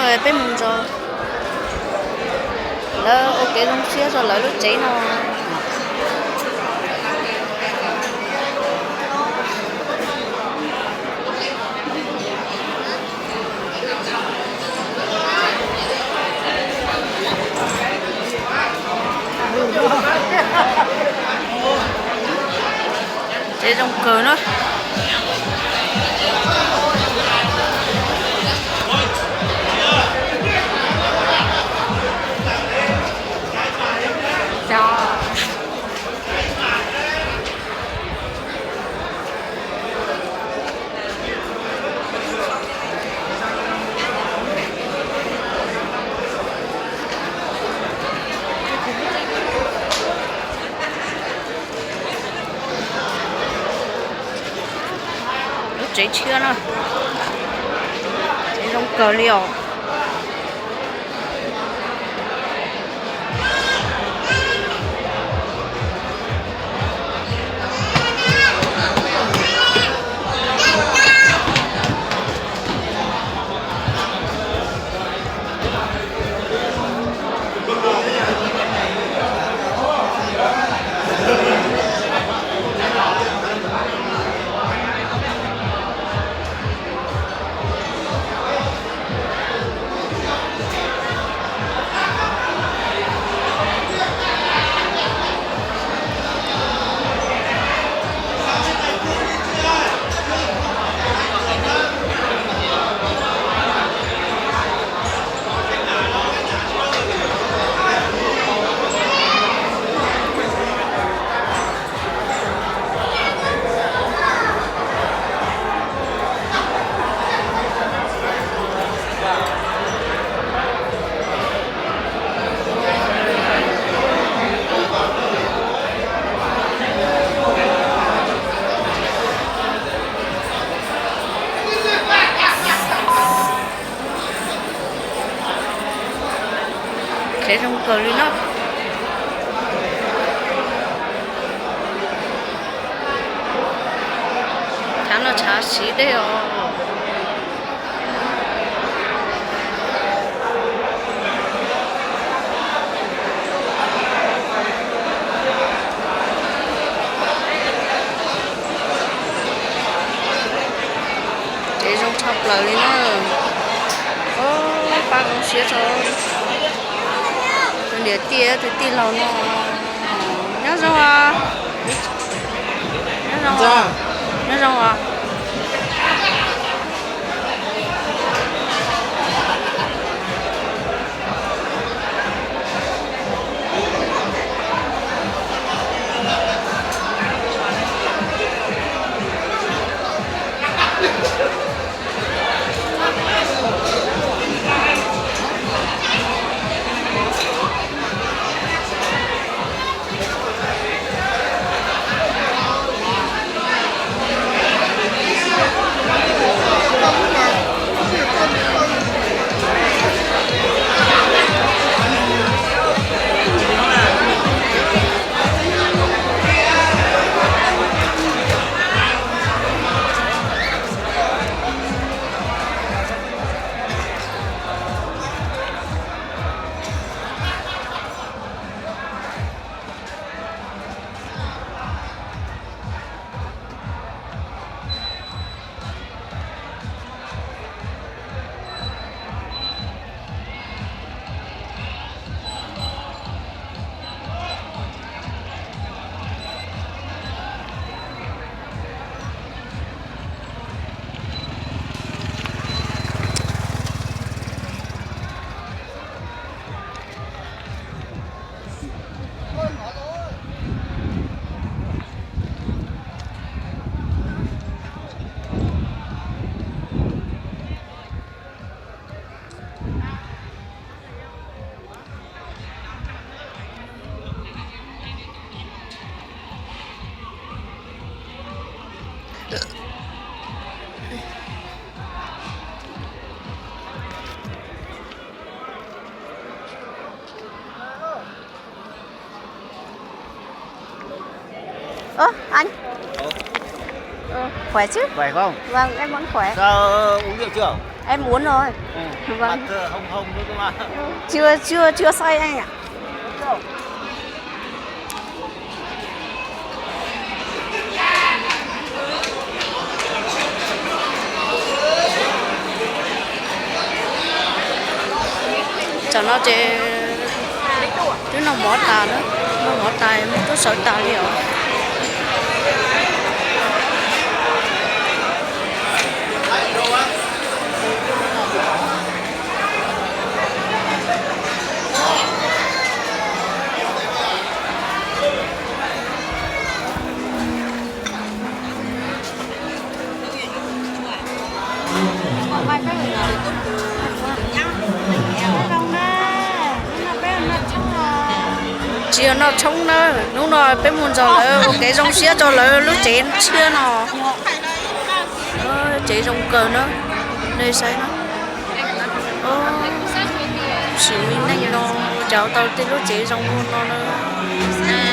Peb mus ntso, lawv ua kev zoo siab rau lawv lub tsev no. Tsev zoo kawg na. Lub tsev tshiab na, tsev zoo kawg li os. Tsev zoo kawg li no. Tshav no tshav siv dej os. Tsev zoo tshaj plaws li na. Pab zoo siab rau tus niam tij tus tij laug no. Nyob zoo os. Nyob zoo os. Ơ, anh. Khỏe chứ? Khỏe không? Vâng, em vẫn khỏe. Sao uống rượu chưa? Em uống rồi. Ừ. Vâng. Mặt, ờ, hồng hồng thôi cơ mà. Chưa, chưa, chưa say anh ạ. Tam no ces twb noj mov tas na, noj mov tas mus tuaj sawv tas li os. Tsis yog noj tshoob na, hnub no peb mus nrog lawv ua kev zoo siab rau lawv lub tsev tshiab no. Tsev zoo kawg na, nej saib na. Sim neej no cas tau tej lub tsev zoo no na.